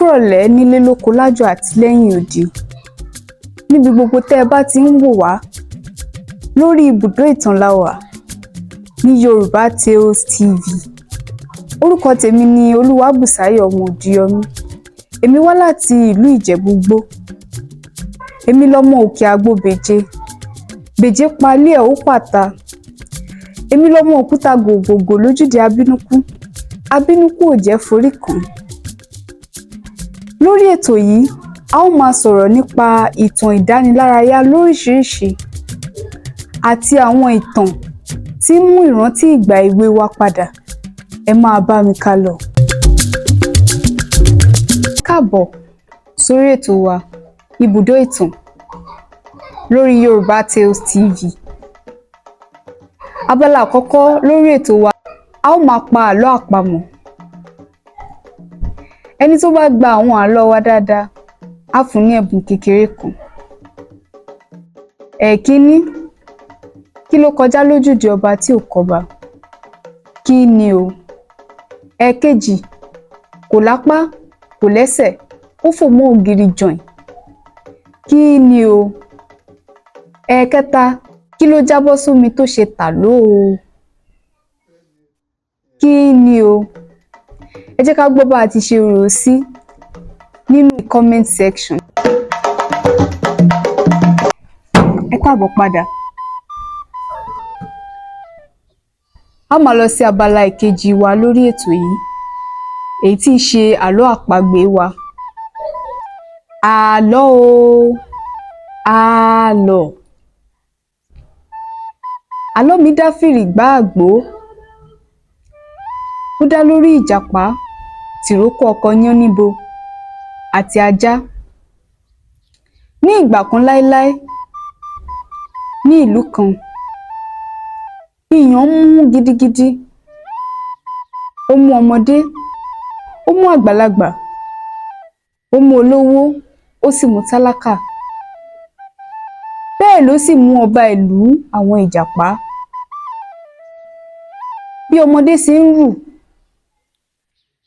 Kúrọ̀lẹ́ nílé lóko lájò àti lẹ́yìn odi níbi gbogbo tẹ́ ẹ bá ti ń wò wá lórí ibùdó ìtàn la wà ní Yorùbá Tales TV. Orúkọ tèmi ni Olúwabùsáyọ̀ ọmọ Òdùyọmí. Èmi wá láti ìlú Ìjẹ̀bú-Igbó. Èmi lọmọ òkè àgbo bèje bèjé palẹ̀ ẹ̀ ó pàta. Èmi lọmọ òkúta gògògò lójúde abínúkú, abínúkú ò jẹ́ forí kàn. Lórí ètò yìí, a ó máa sọ̀rọ̀ nípa ìtàn ìdánilárayá lóríṣiríṣi àti àwọn ìtàn tí ń mú ìrántí ìgbà èwe wa padà. Ẹ máa bá mi ká lọ. Káàbọ̀ sórí ètò wa, Ibùdó Ìtàn, lórí Yorùbá Tales TV. Abala àkọ́kọ́ lórí ètò wa, a ó máa pa àlọ́ àpamọ̀. Ẹni tó bá gba àwọn àlọ́ wa dáadáa, á fún ní ẹ̀bùn kékeré kan. Ẹ̀kíní, kí ló kọjá lójúde ọba tí ò kọ́ba? Kí ni o? Ẹ̀ẹ̀kejì, kò lápá, kò lẹ́sẹ̀, ó fò mọ́ ògiri jọ̀ìn. Kí ni o? Ẹ̀ẹ̀kẹta, kí ló jábọ́ sómi tó ṣe tàló o? Kí ni o? Ẹ jẹ́ ká gbọ́ bá a ti ṣe rò ó sí nínú comment section. Ẹ káàbọ̀ padà. A máa lọ sí abala ìkejì wa lórí ètò yìí, èyí tí í ṣe àlọ́ àpagbè wa. Àlọ́ o, àlọ́. Àlọ́ mi dá fìrì gbá àgbó. Ó dá lórí ìjàpá, tìrókò ọkọ Yánníbo àti ajá. Ní ìgbà kan láéláé, ní ìlú kan, ìyàn mú gidigidi. Ó mú ọmọdé, ó mú àgbàlagbà, ó mú olówó, ó sì mú tálákà. Bẹ́ẹ̀ ló sì mú ọba ìlú àwọn ìjàpá. Bí ọmọdé ṣe ń rù,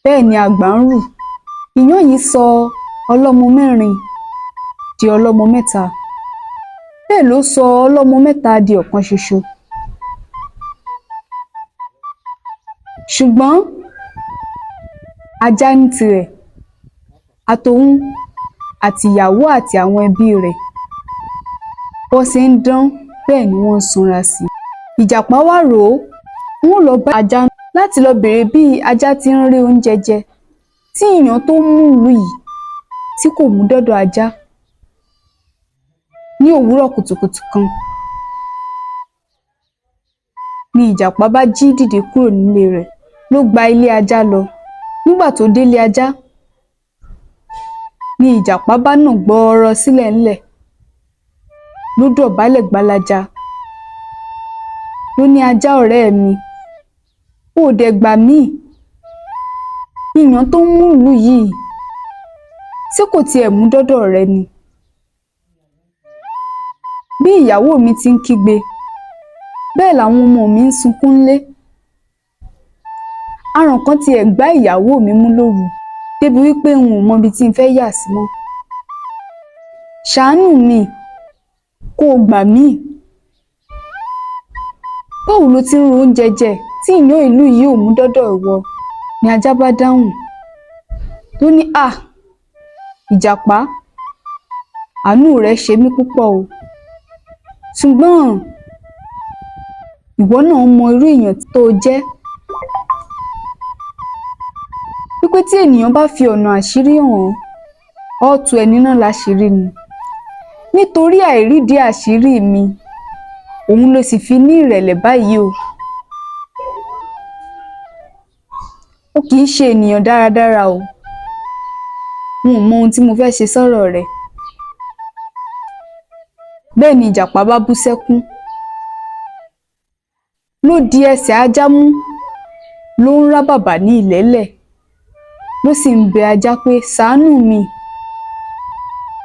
bẹ́ẹ̀ ni àgbà ń rù. Ìyàn yìí sọ ọlọ́mọ mẹ́rin di ọlọ́mọ mẹ́ta. Bẹ́ẹ̀ ló sọ ọlọ́mọ mẹ́ta di ọ̀kan ṣoṣo. Ṣùgbọ́n ajá ní tirẹ̀, àtòun àtìyàwó àti àwọn ẹbí rẹ̀, bọ́n ṣe ń dán bẹ́ẹ̀ ni wọ́n ń sanra sí i. Ìjàpá wá rò ó, n ó lọ bá ajá láti lọ bèèrè bí ajá ti ń rí oúnjẹ jẹ tí ìyàn tó ń mú ìlú yìí tí kò mú dọ́dọ̀ ajá. Ní òwúrọ̀ kùtùkùtù kan ni ìjàpá bá jí dìde kúrò nílé rẹ̀ ló gba ilé ajá lọ. Nígbà tó délé ajá ni ìjàpá bá nà gbọọrọ sílẹ̀ ńlẹ̀ ló dọ̀bálẹ̀ gbalaja ló ní, ajá ọ̀rẹ́ mi, o ò dẹ̀ gbà mí, ìyàn tó ń mú ìlú yìí ṣé kò tiẹ̀ mú dọ́dọ̀ rẹ ni? Bí ìyàwó mi ti ń kígbe, bẹ́ẹ̀ làwọn ọmọ mi ń sunkún ńlé. Aràn kan tiẹ̀ gbá ìyàwó mi mú lóru débi wípé n ò mọbi tí n fẹ́ yà sí mọ́. Ṣàánú mi, kó o gbà mí. Báwo lo ti ń ro oúnjẹ jẹ tí ìyàn ìlú yìí ò mú dọ́dọ̀ ìwọ? Ni ajá bá dáhùn. Ló ní, à, ìjàpá, àánú rẹ ṣe mí púpọ̀ o. Ṣùgbọ́n ìwọ náà mọ irú èèyàn tó o jẹ́. Wípé tí ènìyàn bá fi ọ̀nà àṣírí hàn ọ́, ọ́ tú ẹni náà láṣìírí ni. Nítorí àìrídìí àṣírí mi, òun ló sì fi ní ìrẹ̀lẹ̀ báyìí o. Ó kì í ṣe ènìyàn dáradára o. N ò mọ ohun tí mo fẹ́ ṣe sọ́rọ̀ rẹ. Bẹ́ẹ̀ ni ìjàpá bá bú sẹ́kún. Ló di ẹsẹ̀ ajá mú, ló ń rábàbà ní ilẹ̀ẹ́lẹ̀, ló sì ń bẹ ajá pé ṣàánú mi.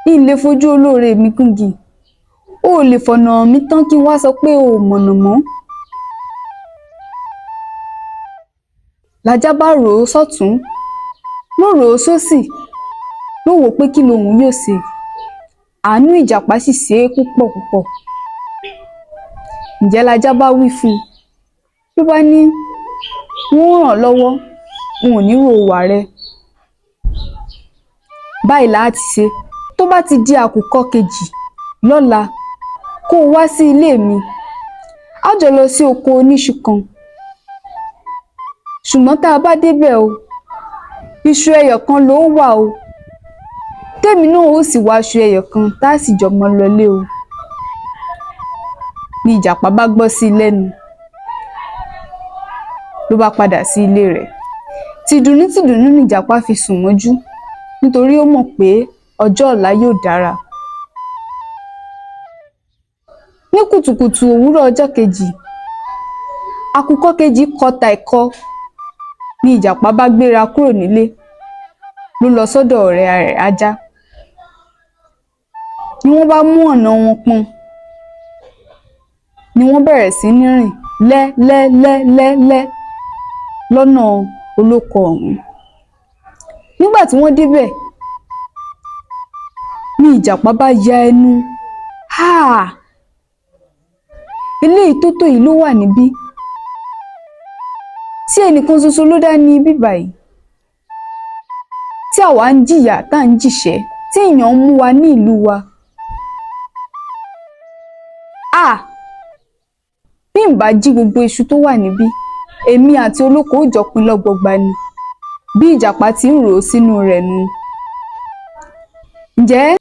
N lè fojú olóore mi gúngi. O ò lè fọ̀nà mi tán kí n wá sọ pé o ò mọ̀nà mọ́. Lajá bá rò ó sọ́tùn-ún, ló rò ó sósì, Ló wò ó pé kí lòun yóò ṣe. Àánú ìjàpá sì ṣe é púpọ̀ púpọ̀. Ǹjẹ́ lajá bá wí fún un, ló bá ní n ó ràn ọ́ lọ́wọ́, n ò ní ro ìwà rẹ. Báyìí là á ti ṣe. Tó bá ti di àkùkọ kejì lọ́la, kó o wá sí ilé mi. A ó jọ lọ sí oko oníṣu kan. Ṣùgbọ́n tá a bá débẹ̀ o, iṣu ẹyọ kan ló wà o. Tèmi náà ó sì wá iṣu ẹyọ kan tá a sì jọ mọ́ lọlé o. Ni ìjàpá bá gbọ́ sí i lẹ́nu, ló bá padà sí ilé rẹ̀. Tìdùnnú tìdùnnú ni ìjàpá fi sùn mọ́jú, nítorí ó mọ̀ pé ọjọ́ ọ̀la yóò dára. Ní kùtùkùtù òwúrọ̀ ọjọ́ kejì, àkùkọ kejì kọ tàìkọ ni ìjàpá bá gbéra kúrò nílé, ló lọ sọ́dọ̀ ọ̀rẹ́ rẹ̀ ajá. Ni wọ́n bá mú ọ̀nà wọn pọ́n, ni wọ́n bẹ̀rẹ̀ sí ní rìn lẹ́lẹ́lẹ́lẹ́lẹ́ lọ́nà olóko ọ̀hún. Nígbà tí wọ́n débẹ̀, ni ìjàpá bá ya ẹnu, háà! Eléyìí tó tó yìí ló wà níbí. Ṣé ẹnìkan ṣoṣo ló dá ní ibí báyìí? Tí àwa ń jìyà tá à ń jìṣẹ́, tí ìyàn ń mú wa ní ìlú wa. Háà! Bí ǹ bá jí gbogbo iṣu tó wà níbí, èmi àti olóko ó jọ pín lọ́gbọọgba ni. Bí ìjàpá ti ń rò ó sínú rẹ̀ nu. Ǹjẹ́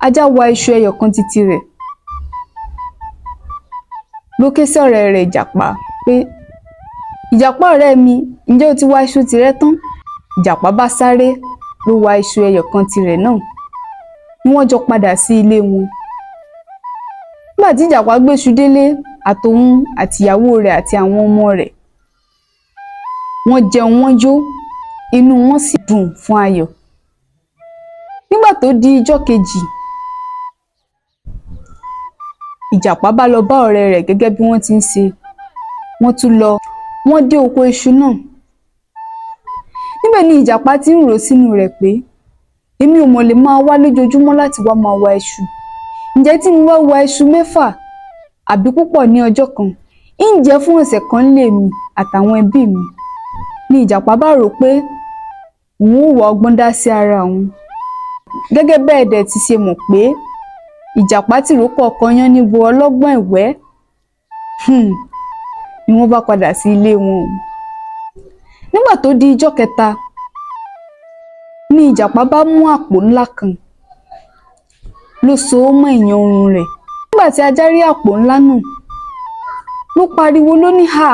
ajá wa iṣu ẹyọ kan titi rẹ̀ ló ké sí ọ̀rẹ́ rẹ̀ ìjàpá pé, ìjàpá ọ̀rẹ́ mi, ǹjẹ́ o ti wa iṣu tìrẹ tán? Ìjàpá bá sáré ló wa iṣu ẹyọ kan tirẹ̀ náà, ni wọ́n jọ padà sí ilé wọn. Nígbà tí ìjàpá gbéṣu délé, àtòun àtìyàwó rẹ̀ àti àwọn ọmọ rẹ̀, wọ́n jẹun wọ́n yó, inú wọn sì dùn fún ayọ̀. Nígbà tó di ijọ́ kejì, ìjàpá bá lọ bá ọ̀rẹ́ rẹ̀ gẹ́gẹ́ bí wọ́n ti ń ṣe. Wọ́n tún lọ, wọ́n dé oko iṣu náà. Níbẹ̀ ni ìjàpá ti ń rò ó sínú rẹ̀ pé, èmi ò mọ̀ lè máa wá lójoojúmọ́ láti wá máa wa iṣu. Ǹjẹ́ tí mo bá wa iṣu mẹ́fà àbí púpọ̀ ní ọjọ́ kan, ń jẹ fún ọ̀sẹ̀ kan nílé mi àtàwọn ẹbí mi. Ni ìjàpá bá rò ó pé òun ó wá ọgbọ́n dá sí ara òun. Gẹ́gẹ́ bẹ́ẹ̀ dẹ̀ ti ṣe mọ̀ pé ìjàpá tìrókò ọkọ Yánníbo ọlọ́gbọ́n ẹ̀wẹ́, ni wọ́n bá padà sí ilé wọn o. Nígbà tó di ijọ́ kẹta, ni ìjàpá bá mú àpò ńlá kan, ló so ó mọ́ ìyan ọrùn rẹ̀. Nígbà tí ajá rí àpò ńlá náà, ló pariwo ló ní hà!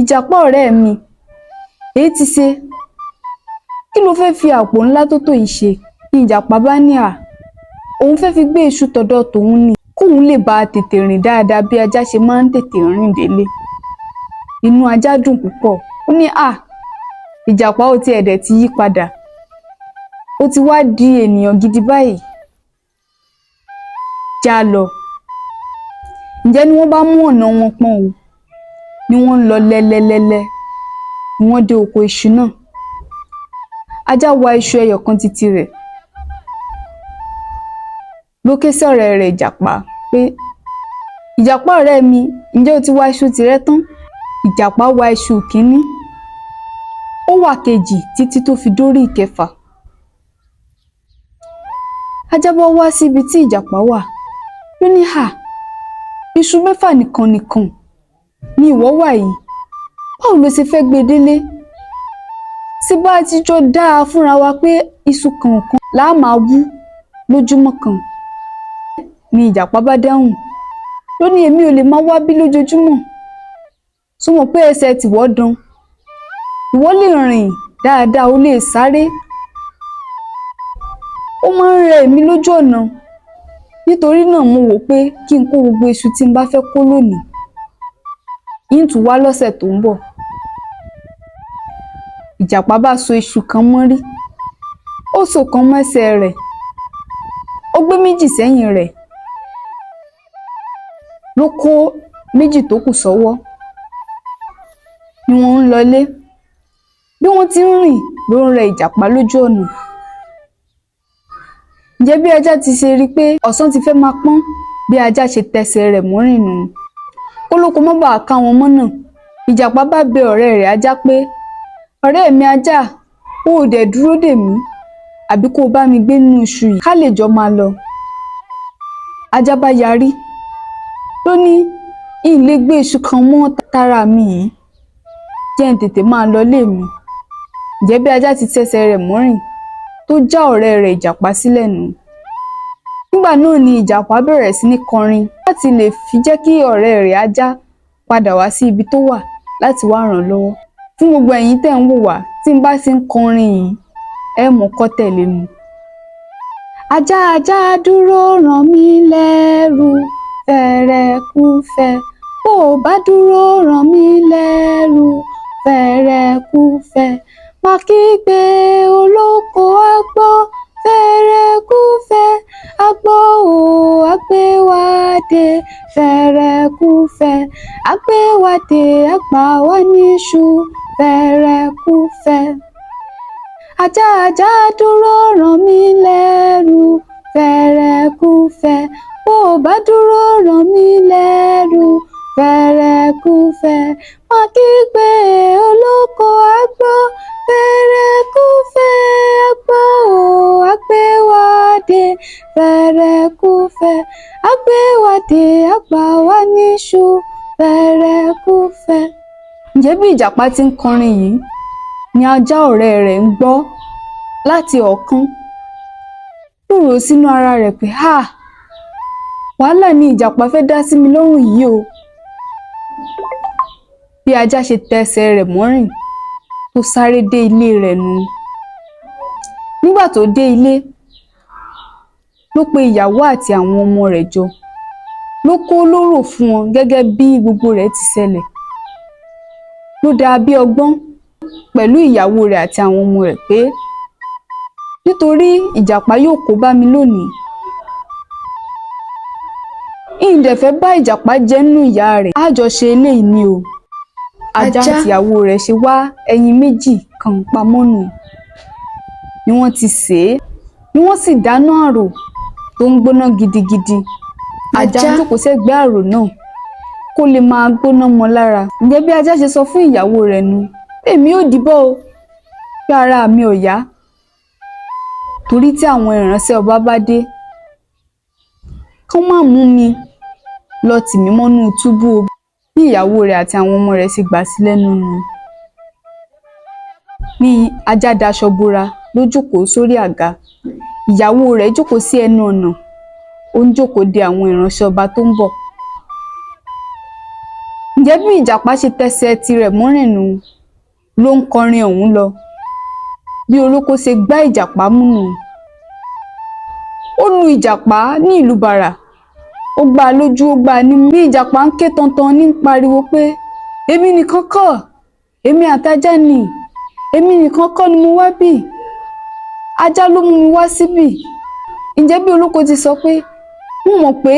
Ìjàpá ọ̀rẹ́ mi, èé ti ṣe? Kí lo fẹ́ fi àpò ńlá tó tó yìí ṣe? Ni ìjàpá bá ní à, òun fẹ́ fi gbé iṣu tọ̀dọ̀ tòun ni, kóun lè bá tètè rìn dáadáa bí ajá ṣe máa ń tètè rìn délé. Inú ajá dùn púpọ̀. Ó ní à, ìjàpá ó ti ẹ̀dẹ̀ ti yí padà. Ó ti wá di ènìyàn gidi báyìí. Já lọ. Ǹjẹ́ ni wọ́n bá mú ọ̀nà wọn pọ́n o, ni wọ́n ń lọ lẹ́lẹ́lẹ́lẹ́, ni wọ́n dé oko iṣu náà. Ajá wa iṣu ẹyọ kan titi rẹ̀ ló ké sí ọ̀rẹ́ rẹ̀ ìjàpá pé, ìjàpá ọ̀rẹ́ mi, ǹjẹ́ o ti wa iṣu tìrẹ tán? Ìjàpá wa iṣu kìíní, ó wà kejì títí tó fi dórí ìkẹfà. Ajá bá wá síbi tí ìjàpá wà, ló ní hà, iṣu mẹ́fà nìkan nìkan ni ìwọ wà yìí. Báwo lo ṣe fẹ́ gbé délé? Ṣé bá a ti jọ dá a fúnra wa pé iṣu kọ̀ọ̀kan là á máa wú lójúmọ́ kan? Ni ìjàpá bá dáhùn, ló ní èmi ò lè máa wá bí lójoojúmọ́. Ṣó mọ̀ pé ẹsẹ̀ tìwọ́ dán? Ìwọ lè rìn dáadáa, o lè sáré. Ó máa ń rẹ èmi lójú ọ̀nà. Nítorí náà mo wò pé kí n kó gbogbo iṣu tí n bá fẹ́ kó lónìí. Ń tún wá lọ́sẹ̀ tó ń bọ̀. Ìjàpá bá so iṣu kan mọ́rí. Ó so kan mẹ́sẹ̀ rẹ̀. Ó gbé méjì sẹ́yìn rẹ̀. Ló kó méjì tó kù sọ́wọ́. Ni wọ́n ń lọlé. Bí wọ́n ti ń rìn ló ń rẹ ìjàpá lójú ọ̀nà. Ǹjẹ́ bí ajá ti ṣe rí i pé ọ̀sán ti fẹ́ máa pọ́n, bí ajá ṣe tẹsẹ̀ rẹ̀ mọ́rìn nù. Kólóko má bàa ká wọn mọ́nà. Ìjàpá bá bẹ ọ̀rẹ́ rẹ̀ ajá pé, ọ̀rẹ́ mi ajá, o ò dẹ̀ dúró dè mí, àbí kó o bá mi gbé nínú iṣu yìí ká lè jọ máa lọ. Ajá bá yarí, ló ní n lè gbé iṣu kan mọ́ tara mi yìí, jẹ́ n tètè máa lọlé mi. Ǹjẹ́ bí ajá ti tẹsẹ̀ rẹ̀ mọ́rìn tó já ọ̀rẹ́ rẹ̀ ìjàpá sílẹ̀ nù. Nígbà náà ni ìjàpá bẹ̀rẹ̀ sí ní kọrin láti lè fi jẹ́ kí ọ̀rẹ́ rẹ̀ ajá padà wá sí ibi tó wà láti wá ràn án lọ́wọ́. Fún gbogbo ẹ̀yin tẹ́ ń wò wá, tí n bá ti ń kọrin yìí, ẹ mọ̀ kọ́ tẹ̀lé mi. Ajá ajá dúró ràn mí lẹ́rù, fẹ̀rẹ̀kúfẹ̀. Bó o bá dúró ràn mí lẹ́rù, fẹ̀rẹ̀kúfẹ̀. Má kígbe olóko á gbọ́, fẹ̀rẹ̀kúfẹ̀. Á gbọ́ o, á gbé wa dé, fẹ̀rẹ̀kúfẹ̀. Á gbé wa dé, á gbà wá níṣu, fẹ̀rẹ̀kúfẹ̀. Ajá ajá dúró ràn mí lẹ́rù, fẹ̀rẹ̀kúfẹ̀. Bó o bá dúró ràn mí lẹ́rù, fẹ̀rẹ̀kúfẹ̀. Má kígbe olóko á gbọ́, fẹ̀rẹ̀kúfẹ̀. Á gbọ́ o, á gbé wa dé, fẹ̀rẹ̀kúfẹ̀. Á gbé wa dé, á gbà wá níṣu, fẹ̀rẹ̀kúfẹ̀. Ǹjẹ́ bí ìjàpá ti ń kọrin yìí ni ajá ọ̀rẹ́ rẹ̀ ń gbọ́ láti ọ̀ọ́kán. Ló rò ó sínú ara rẹ̀ pé háà, wàhálà ni ìjàpá fẹ́ dá sí mi lọ́rùn yìí o. Bí ajá ṣe tẹsẹ̀ rẹ̀ mọ́rìn tó sáré dé ilé rẹ̀ nù. Nígbà tó dé ilé, ló pe ìyàwó àti àwọn ọmọ rẹ̀ jọ, ló kó lóró fún wọn gẹ́gẹ́ bí gbogbo rẹ̀ ti ṣẹlẹ̀. Ló dá bí ọgbọ́n pẹ̀lú ìyàwó rẹ̀ àti àwọn ọmọ rẹ̀ pé nítorí ìjàpá yóò kó bá mi lónìí. N dẹ̀ fẹ́ bá ìjàpá jẹ́ nínú ìyá rẹ̀, á jọ ṣe eléyìí ni o. Ajá Ajá. àti ìyàwó rẹ̀ ṣe wá ẹyin méjì kan pamọ́ nù ni wọ́n ti sè é, ni wọ́n sì dáná àrò tó ń gbóná gidigidi. Ajá Ajá. jókòó sẹ́gbẹ̀ẹ́ àrò náà kó lè máa gbóná mọ́ lára. Ǹjẹ́ bí ajá ṣe sọ fún ìyàwó rẹ̀ nu, èmi ò dìbò o, pé ara mi ò yá. Torí tí àwọn ìránṣẹ́ ọba bá dé, kán má mú mi lọ tì mí mọ́nú túbú o. Bí ìyàwó rẹ̀ àti àwọn ọmọ rẹ̀ ṣe gbà sí lẹ́nu nù. Ní ajá daṣọ bora ló jókòó sórí àga. Ìyàwó rẹ̀ jókòó sí ẹnu ọ̀nà, ó ń jókòó de àwọn ìránṣẹ́ ọba tó ń bọ̀. Ǹjẹ́ bí ìjàpá ṣe tẹsẹ̀ tirẹ̀ mọ́rìn nù ló ń kọrin ọ̀hún lọ. Bí olóko ṣe gbá ìjàpá mú nù. Ó lu ìjàpá ní ìlú bàrà, ó gbá a lójú, ó gbá a nímú. Bí ìjàpá ń ké tantan ní ń pariwo pé èmi nìkan kọ́, èmi àtajá ni, èmi nìkan kọ́ ni mo wá bí, ajá ló mú mi wá síbí. Ǹjẹ́ bí olóko ti sọ pé mo mọ̀ pé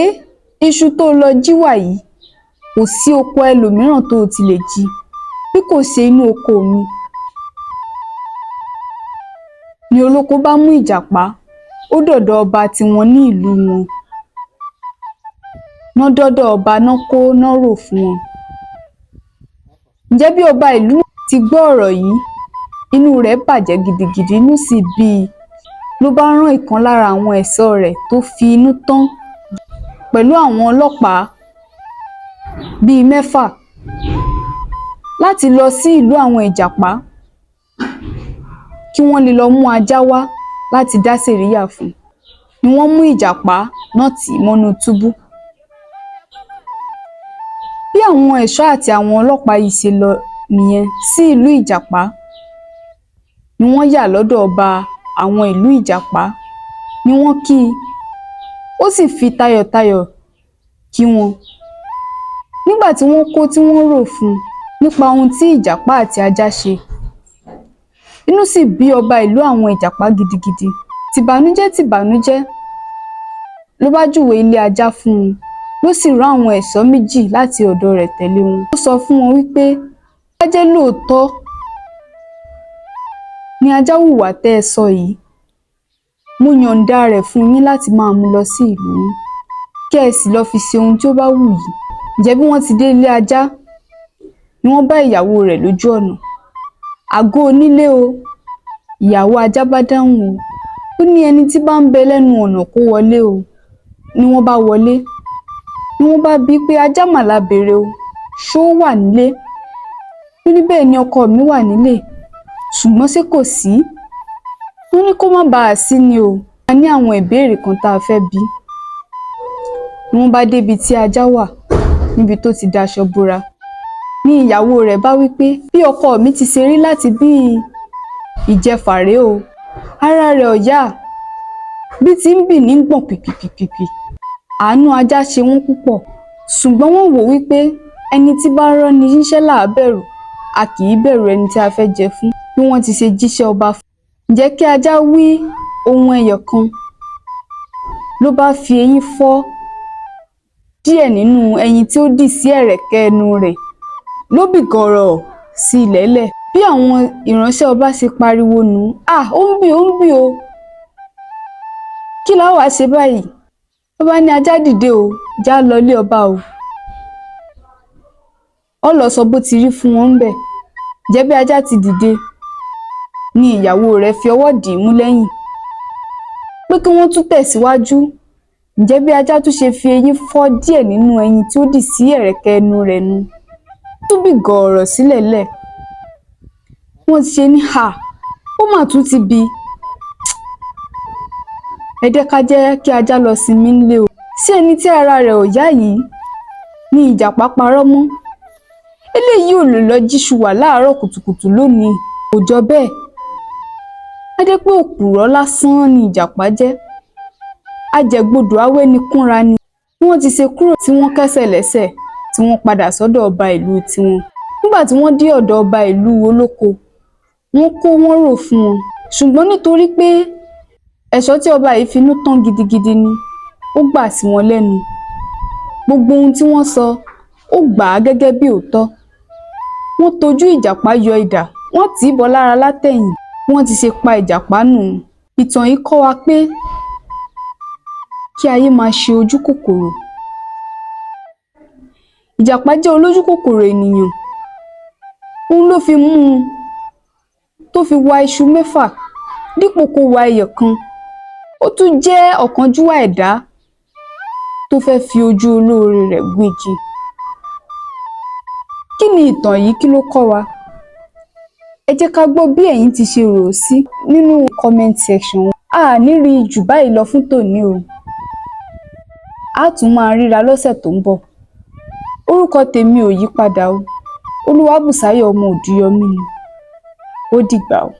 iṣu tó lọ jí wà yìí, kò sí oko ẹlòmíràn tó o ti lè jí bí kò ṣe inú oko mi. Ni olóko bá mú ìjàpá, ó dọ̀dọ̀ ọba tiwọn ní ìlú wọn. Ná dọ́dọ̀ ọba ná kó ná rò fún wọn. Ǹjẹ́ bí ọba ìlú ti gbọ́ ọ̀rọ̀ yìí, inú rẹ̀ bàjẹ́ gidigidi, inú sì bí i ló bá rán ìkan lára àwọn ẹ̀ṣọ́ rẹ̀ tó fi inú tán pẹ̀lú àwọn ọlọ́pàá bíi mẹ́fà láti lọ sí ìlú àwọn ìjàpá kí wọ́n lè lọ mú ajá wá láti dá sẹ̀ríyà fún un. Ni wọ́n mú ìjàpá náà tì mọ́nú túbú. Bí àwọn ẹ̀ṣọ́ àti àwọn ọlọ́pàá yìí ṣe lọ nìyẹn sí ìlú ìjàpá, ni wọ́n yà lọ́dọ̀ ọba àwọn ìlú ìjàpá, ni wọ́n kí i, ó sì fi tayọ̀tayọ̀ kí wọn. Nígbà tí wọ́n kó tí wọ́n rò fún un nípa ohun tí ìjàpá àti ajá ṣe, inú sì bí ọba ìlú àwọn ìjàpá gidigidi. Tìbànújẹ́ tìbànújẹ́ ló bá júwe ilé ajá fún un, ló sì rán àwọn ẹ̀ṣọ́ méjì láti ọ̀dọ̀ rẹ̀ tẹ̀lé wọn. Ó sọ fún wọn wípé bá jẹ́ lóòótọ́ ni ajá hùwà tẹ́ ẹ sọ yìí, Mo yọ̀ǹda rẹ̀ fún yín láti máa mú lọ sí ìlú yín, kí ẹ sì lọ fi ṣe ohun tí ó bá wù yín. Ǹjẹ́ bí wọ́n ti dé ilé ajá ni wọ́n bá ìyàwó rẹ̀ lójú ọ̀nà. Àgọ́ onílé o, ìyàwó ajá bá dáhùn o. Ó ní ẹni tí bá ń bẹ lẹ́nu ọ̀nà kó wọlé o. Ni wọ́n bá wọlé, ni wọ́n bá bi pé ajá mà la béèrè o, ṣó wà nílé? Ó ní bẹ́ẹ̀ ni ọkọ mi wà nílé, ṣùgbọ́n ṣé kò sí? Wọ́n ní kó má bàa sí ni o, a ní àwọn ìbéèrè kan tá a fẹ́ bi. Ni wọ́n bá débi tí ajá wà, níbi tó ti daṣọ bora. Ní ìyàwó rẹ̀ bá wí pé bí ọkọ mi ti ṣe rí láti bí ìjẹfà rèé o, ara rẹ̀ ò yá, bí ti ń bì ní gbọ̀n pìpìpìpì. Àánú ajá ṣe wọ́n púpọ̀, ṣùgbọ́n wọ́n wò wípé ẹni tí bá rán ni níṣẹ́ là á bẹ̀rù, a kì í bẹ̀rù ẹni tí a fẹ́ jẹ fún. Bí wọ́n ti ṣe jíṣẹ́ ọba fún. Ǹjẹ́ kí ajá wí ohun ẹyọ kan, ló bá fi eyín fọ́ díẹ̀ nínú ẹyin tí ó dì sí ẹ̀rẹ̀kẹ́ ẹnu rẹ̀, ló bì gọ̀rọ̀ sí ilẹ̀ẹ́lẹ̀. Bí àwọn ìránṣẹ́ ọba ṣe pariwo nù ún, "À, ó ń bì, ó ń bì o. Kí la ó wá ṣe báyìí?" Ló bá ní ajá dìde o, já lọ ilé ọba o. Ó lọ sọ bó ti rí fún wọn ńbẹ̀. Ǹjẹ́ bí ajá ti dìde ni ìyàwó rẹ̀ fi ọwọ́ dì í mú lẹ́yìn pé kí wọ́n tún tẹ̀síwájú. Ǹjẹ́ bí ajá tún ṣe fi eyín fọ́ díẹ̀ nínú ẹyin tí ó dì sí ẹ̀rẹ̀kẹ́ ẹnu rẹ̀ nu, tún bì gọ̀ọ̀rọ̀ sílẹ̀ẹ́lẹ̀. Wọ́n ti ṣe ní hà, ó mà tún ti bì. Ẹ jẹ́ ká jẹ́ kí ajá lọ sinmi ńlé o. Sí ẹni tí ara rẹ̀ ò yá yìí ni ìjàpá parọ́ mọ́. Eléyìí ò lè lọ jíṣu wà láàárọ̀ kùtùkùtù lónìí, kò jọ bẹ́ẹ̀. Á jẹ́ pé òpùrọ́ lásán ni ìjàpá jẹ́. Ajẹ̀gbodò awẹ́nikúnra ni. Bí wọ́n ti ṣe kúrò tí wọ́n kẹ́sẹ̀ lẹ́sẹ̀ tí wọ́n padà sọ́dọ̀ ọba ìlú tiwọn. Nígbà tí wọ́n dé ọ̀dọ̀ ọba ìlú olóko, wọ́n kó wọ́n rò fún wọn. Ṣùgbọ́n nítorí pé ẹ̀ṣọ́ tí ọba yìí finú tán gidigidi ni, ó gbà sí wọn lẹ́nu. Gbogbo ohun tí wọ́n sọ, ó gbà á gẹ́gẹ́ bí òótọ́. Wọ́n tojú ìjàpá yọ idà, wọ́n tì í bọ̀ lára látẹ̀yìn. Bí wọ́n ti ṣe pa ìjàpá nù. Ìtàn yìí kọ́ wa pé kí ayé máa ṣe ojú kòkòrò. Ìjàpá jẹ́ olójú kòkòrò ènìyàn. Òun ló fi mú un tó fi wa iṣu mẹ́fà dípò kó wa ẹyọ kan. Ó tún jẹ́ ọ̀kánjúwà ẹ̀dá tó fẹ́ fi ojú olóore rẹ̀ gún igi. Kí ni ìtàn yìí, kí ló kọ́ wa? Ẹ jẹ́ ká gbọ́ bí ẹ̀yin ti ṣe rò ó sí nínú comment section. A ní rí jù báyìí lọ fún tòní o. A tún máa ríra lọ́sẹ̀ tó ń bọ̀. Orúkọ tèmi ò yí padà o. Olúwabùsáyọ̀ ọmọ Òdúyọmí ni. Ó dìgbà o.